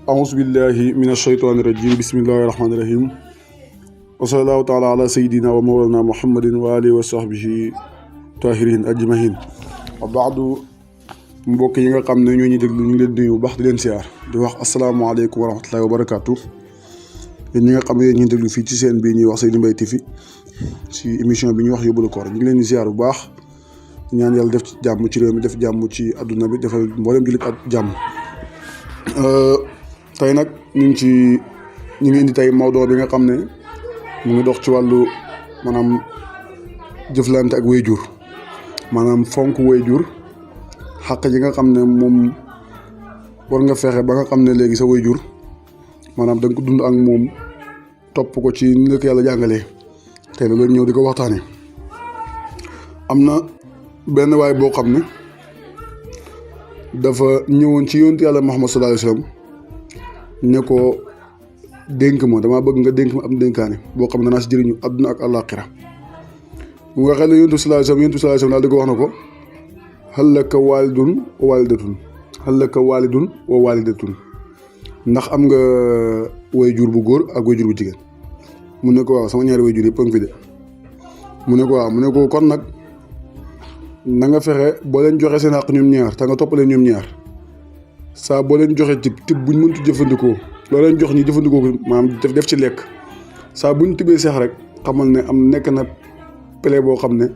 أعوذ بالله من الشيطان الرجيم بسم الله الرحمن الرحيم وصلى الله تعالى على سيدنا ومولانا محمد وآله وصحبه طاهرين أجمعين وبعد mbokk yi nga xam ne ñoo ñuy déglu ñu ngi leen di nuyu bu baax di leen siyaar di wax asalaamaaleykum wa rahmatullahi wa barakaatu yéen ñi nga xam ne yéen ñuy déglu fii ci seen bii ñuy wax Seydou Mbaye TV ci émission bi ñuy wax yóbbalu koor ñu ngi leen di siyaar bu baax ñaan yàlla def ci jàmm ci réew mi def jàmm ci àdduna bi defal mboolem jullit ak jàmm. tey nag ñu ngi indi tey mawdoo bi nga xam ne mu ngi dox ci wàllu maanaam jëflante ak waajur maanaam fonk waajur xàq ji nga xam ne moom war nga fexe ba nga xam ne léegi sa waajur maanaam da nga ko dund ak moom topp ko ci ni la ko yàlla jàngalee tey loolu ñëw di ko waxtaanee. am na benn waay boo xam ne dafa ñëwoon ci yonent yàlla Muhammad sallallahu alayhi wa sallam ne ko dénk ma damaa bëgg nga dénk ma am dénkaane boo xam ne danaa si jëriñu àdduna ak àllaaxira bu nga waxee ne yonent sallallahu alayhi wa sallam daal di ko wax na ko hal laka waalidun wa waalidatun hal laka waalidun wa waalidatun ndax am nga waajur bu góor ak waajur bu jigéen mu ne ko waaw sama ñaari waajur yëpp a ngi fi de mu ne ko waaw mu ne ko kon nag na nga fexe boo leen joxe seen àq ñoom ñaar te nga toppaleen ñoom ñaar saa boo leen joxe tib buñ mëntu jëfandikoo loo leen jox ñi jëfandikoo ko maanaam def ci lekk saa buñ tibbee seex rek xamal ne am nekk na pele boo xam ne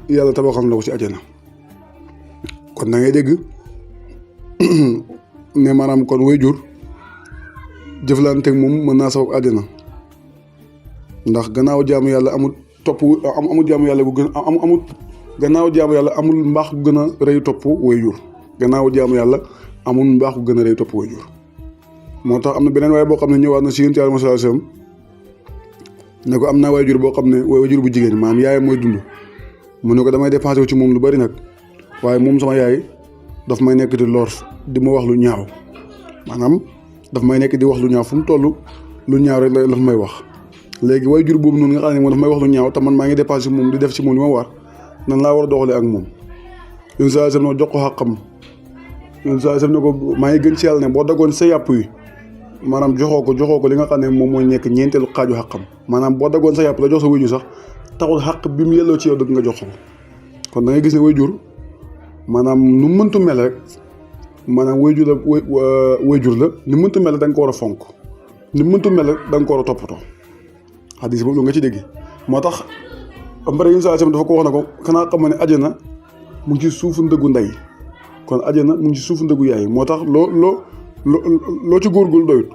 yàlla tabaxal na ko ci àjjana. kon da ngay dégg ne maanaam kon waajur jëflanteeg moom mën naa sabab àjjana ndax gannaaw jaamu yàlla amul amul jaamu yàlla gu gën amul gannaaw jaamu yàlla amul mbaax gu gën a rëy topp waajur gannaaw jaamu yàlla amul mbaax gu gën a rëy topp waajur moo tax am na beneen waaye boo xam ne ñëwaat na si yonent Yàlla sallallahu alayhi wasallam ne ko am naa waajur boo xam ne waajur bu jigéen maanaam yaayam mooy dund mu ne ko damay dépensé wu ci moom lu bari nag waaye moom sama yaay daf may nekk di lor di ma wax lu ñaaw maanaam daf may nekk di wax lu ñaaw fu mu toll lu ñaaw rek la may wax léegi waajur boobu noonu nga xam ne moom daf may wax lu ñaaw te man maa ngi dépensé moom di def ci moom li ma war nan laa war a doxalee ak moom yéen saa sam ne jox ko xàqam yéen saa sam ne ko maa ngi gën ci yàlla ne boo daggoon sa yàpp yi maanaam joxoo ko li nga xam ne moom mooy nekk ñeenteelu xaaju xàqam maanaam boo daggoon sa yàpp la jox sa waajur sax taxul xàq bi mu yelloo ci yow dëgg nga jox ko kon da ngay gis ne waajur maanaam nu mëntu mel rek maanaam waajur la ni mëntu mel da nga ko war a fonk ni mëntu mel rek da nga ko war a toppatoo xadis boobu nga ci dégg moo tax mbare yén saa sam dafa ko wax na ko xanaa xam ne àjjana mu ngi ci suufu ndëggu ndey kon àjjana mu ngi ci suufu ndëggu yaay moo tax loo ci góorgóorlu doyut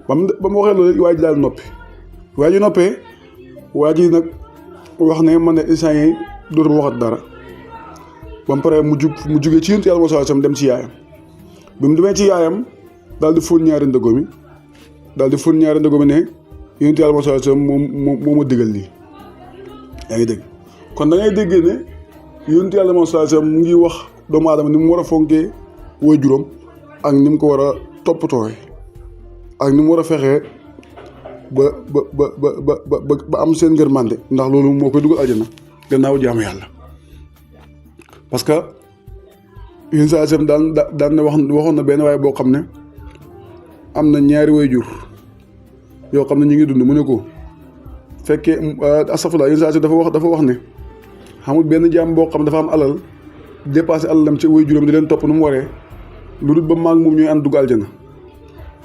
ba mu waxee loolu waa ji daal noppi waa ji noppee waa ji nag wax ne man ne instant yi dootuma waxat dara ba mu paree mu jugee ci yonent Yàlla sallallahu alayhi wasallam dem ci yaayam bi mu demee ci yaayam daal di fóon ñaari ndëggo mi ne yonent Yàlla sallallahu alayhi wasallam moo ma digal lii yaa ngi dégg kon da ngay déggee ne yonent Yàlla sallallahu alayhi wasallam mu ngi wax doomu aadama ni mu war a fonkee waajuram ak ni mu ko war a toppatooy ak ni mu war a fexee ba am seen ngërmande ndax loolu moo koy dugal àjjana gannaaw jaamu yàlla parce que yéen saa sam daan na waxoon na benn waaye boo xam ne am na ñaari waajur yoo xam ne ñu ngi dund mu ne ko fekkee astafurlah yéen saa sam dafa wax ne xamul benn jaam boo xam ne dafa am alal dépassé alalam ci waajuram di leen topp nu mu waree lu dul ba maag moom ñooy ànd dugg aljana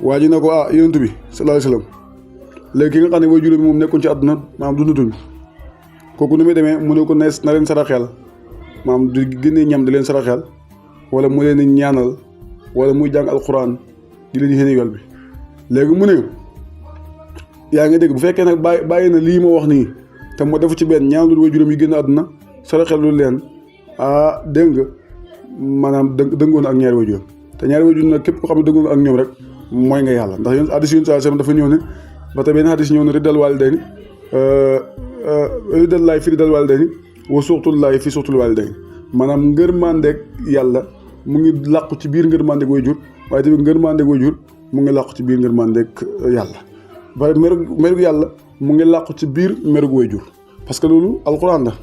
waa ji ne ko yonent bi sallallahu alayhi wasallam léegi ki nga xam ne waajuram moom nekkoon ci àdduna maanaam dundatuñ kooku nu muy demee mu ne ko na leen saraxeel maanaam di génnee ñam di leen saraxeel wala mu leen ñaanal wala muy jàng alxuraan di leen yéene yool bi léegi mu ne yaa ngi dégg bu fekkee nag bàyyi na lii ma wax nii te moo defu ci benn ñaanal waajuram yi génn àdduna saraxeel lu leen dégg nga maanaam dëngoon ak ñaari waajuram te ñaari waajur nag képp ko xam ne dëngoon ak ñoom rek mooy nga yàlla ndax yéen hadiis saa sam dafa ñëw ne ba tey benn hadiis ñëw ne riddal waalidayni riddallaahi fi riddal waalidayni wa suxtullaahi fi suxtul waalidayni maanaam ngërmandeeg yàlla mu ngi làqu ci biir ngërmandeeg waajur waaye tamit ngërmandeeg waajur mu ngi làqu ci biir ngërmandeeg yàlla ba merug yàlla mu ngi làqu ci biir merug waajur parce que loolu alquran la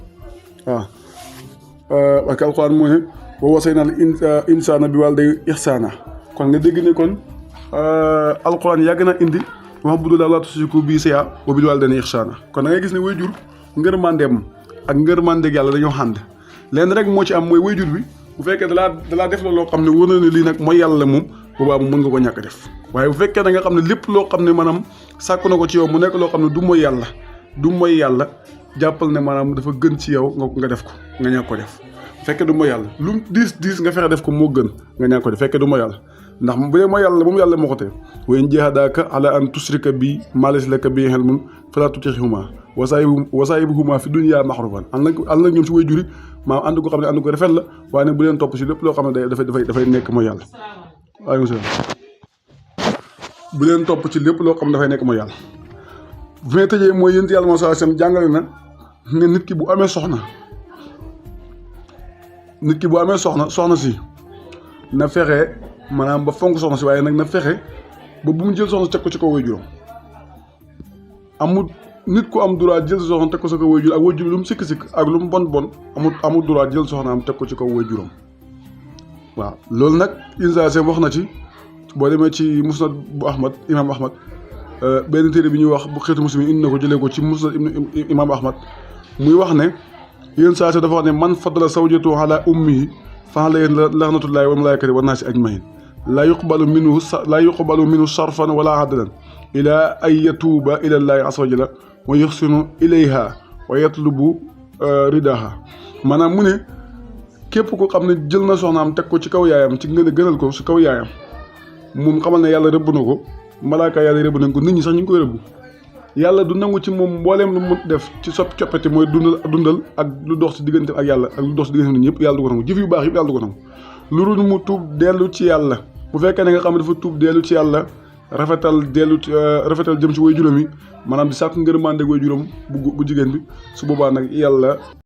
waaw parce que alquran moo ne wa wasaynal insaana bi waalidayhi ihsaana kon nga dégg ne kon alquran yàgg na indi wa'budullaaha wa laa tushriku bihi shay'an wa bil waalidayni ihsaana kon da ngay gis ne waajur ngërmandeem ak ngërmandeeg yàlla dañoo ànd leen rek moo ci am mooy waajur bi bu fekkee dalaa def la loo xam ne wóor na ne lii nag mooy yàlla moom boobaa mën nga ko ñàkk def waaye bu fekkee da nga xam ne lépp loo xam ne maanaam sàkku na ko ci yow mu nekk loo xam ne du mooy yàlla jàppal ne maanaam dafa gën ci yow nga def ko nga ñàkk ko def bu fekkee du mooy yàlla lu mu diis nga fexe def ko moo gën nga ñàkk ko def fekkee du mooy yàlla ndax bu dee mooy yàlla moom yàlla moo ko tee wa in jaahadaaka ala an tushrika bi maa laysa laka bihi ilmun falaa tuti'humaa wa saahibuhumaa fi dunyaa ma'ruufan ànd nag ñoom si way juri maanaam ànd ko xam ne ànd ko rafet la waaye nag bu leen topp si lépp loo xam ne dafay nekk mooy yàlla bu leen topp ci lépp loo xam ne dafay nekk mooy yàlla bu may tëjee mooy yént yàlla moo saa sam jàngale na ne nit ki bu amee soxna soxna si na fexe maanaam ba fonk soxna si waaye nag na fexe ba bu mu jël soxna si teg ko ci kaw waajuram amul nit ku am droit jël soxna teg ko sa kaw waajur ak waajur lu mu sikk-sikk ak lu mu bon amul droit jël soxna am teg ko ci kaw waajuram waaw loolu nag insa wax na ci boo demee ci musnad bu imam ahmad benn téere bi ñuy wax bu xeetu muslim indi na ko jëlee ko ci musnad imam ahmad muy wax ne yéen saa dafa wax ne man faddala zawjatu ala ummihi fa alayhi laxnatullaahi wal malaa'ikati wan naasi ajma'iin laa yuqbalu minhu sarfan wala adlan ilaa an yatuuba ilallaahi azza wa jalla wa yuxsinu ilayha wa yatlubu ridaha maanaam mu ne képp ko xam ne jël na soxnaam teg ko ci kaw yaayam ci gënal ko ci kaw yaayam moom xamal ne yàlla rëbb na ko malaaka yàlla rëbb nañ ko nit ñi sax ñu ngi koy rëbb yàlla du nangu ci moom mbooleem lu mu def ci coppite mooy dundal ak lu dox ci diggante ak yàlla ak lu dox ci diggante nit ñëpp yàlla du ko nangu jëf yu baax yëpp yàlla du ko nangu lu dul mu tuub dellu ci yàlla bu fekkee ne nga xam ne dafa tuub dellu ci yàlla rafetal jëm ci way juróom yi maanaam di sàkk ngërmande way juróom bu jigéen bi su boobaa nag yàlla